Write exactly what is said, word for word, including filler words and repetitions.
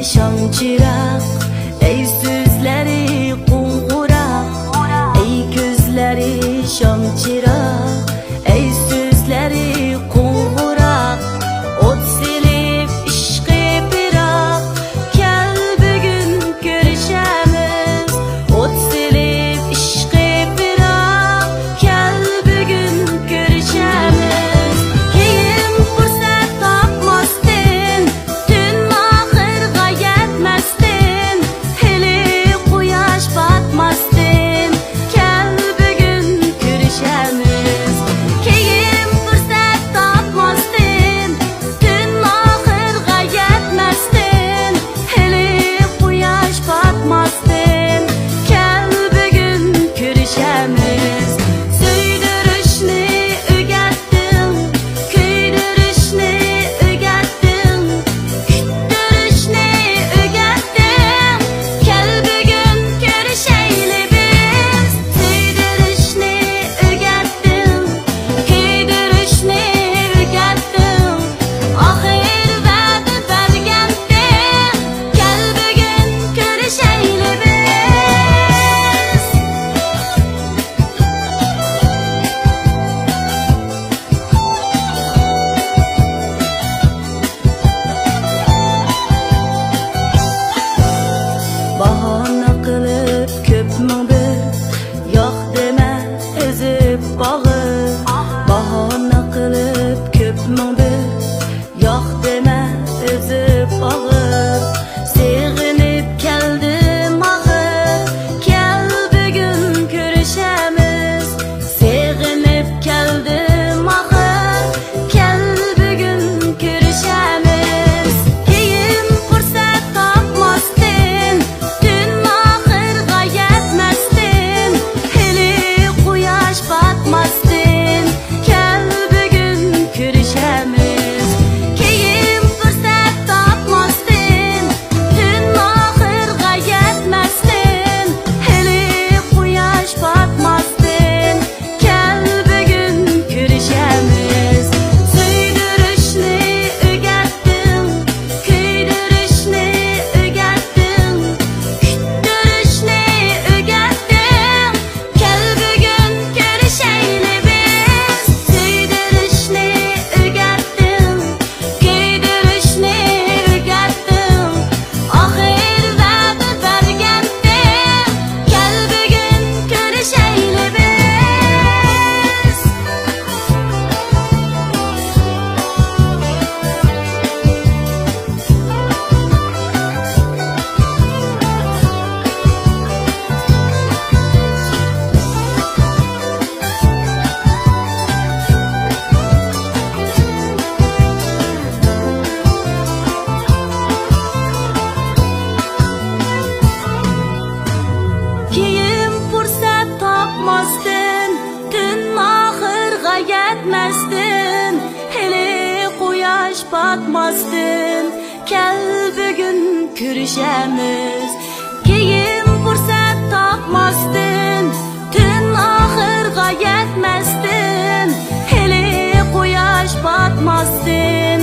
شام چىراغ، ئەي سۆزلىرى قوڭغۇراق، ئەي كۆزلىرى شام چىراغ، ئەي سۆزلىرى قوڭغۇراق، ئوت سېلىپ ئىشقى پىراق، كەل بۈگۈن كۆرۈشەمىز، ئوت سېلىپ ئىشقى پىراق، كەل بۈگۈن كۆرۈشەمىز، كېيىن پۇرسەت تاپماستىن، تۈن ئاخىرغا يەتمەستىن، ھېلى قۇياش پاتماستىن، كەل بۈگۈن كۆرۈشەمىز، كېيىن پۇرسەت تاپماستىن، تۈن ئاخىرغا يەتمەستىن، ھېلى قۇياش پاتماستىن، كەل بۈگۈن كۆرۈشەمىز، سۆيدۈرۈشنى ئۆگەتتىڭ، كۆيدۈرۈشنى ئۆگەتتىڭ، كۈتتۈرۈشنى ئۆگەتتىڭ، كەل بۈگۈن كۆرۈشەيلى بىز، سۆيدۈرۈشنى ئۆگەتتىڭ، كۆيدۈرۈشنى ئۆگەتتىڭ، ئاخىر ۋەدە بەرگەنتىڭ، كەل بۈگۈن كۆرۈشەيلى بىز. باھانە قىلىپ كۆپ مىڭ بىر، ياق دېمە، ئېزىپ باغىر. باھانە قىلىپ كۆپ مىڭ بىر، ياق دېمە، ئېزىپ باغىر. سېغىنىپ كەلدىم ئاخىر، كەل بۈگۈن كۆرۈشەمىز. سېغىنىپ كەلدىم ئاخىر، كەل بۈگۈن كۆرۈشەمىز. كېيىن پۇرسەت تاپماستىن، تۈن ئاخىرغا يەتمەستىن، ھېلى قۇياش پاتماستىن، كەل بۈگۈن كۆرۈشەمىز. كېيىن پۇرسەت تاپماستىن، تۈن ئاخىرغا يەتمەستىن، ھېلى قۇياش پاتماستىن، كەل بۈگۈن كۆرۈشەمىز. سۆيدۈرۈشنى ئۆگەتتىڭ، كۆيدۈرۈشنى ئۆگەتتىڭ، كۈتتۈرۈشنى ئۆگەتتىڭ، كەل بۈگۈن كۆرۈشەيلى بىز. سۆيدۈرۈشنى ئۆگەتتىڭ، كۆيدۈرۈشنى ئۆگەتتىڭ، ئاخىر ۋەدە بەرگەنتىڭ، كەل بۈگۈن كۆرۈشەيلى بىز. كېيىن پۇرسەت تاپماستىن، تۈن ئاخىرغا يەتمەستىن، ھېلى قۇياش پاتماستىن، كەل بۈگۈن كۆرۈشەمىز. كېيىن پۇرسەت تاپماستىن، تۈن ئاخىرغا يەتمەستىن، ھېلى قۇياش پاتماستىن،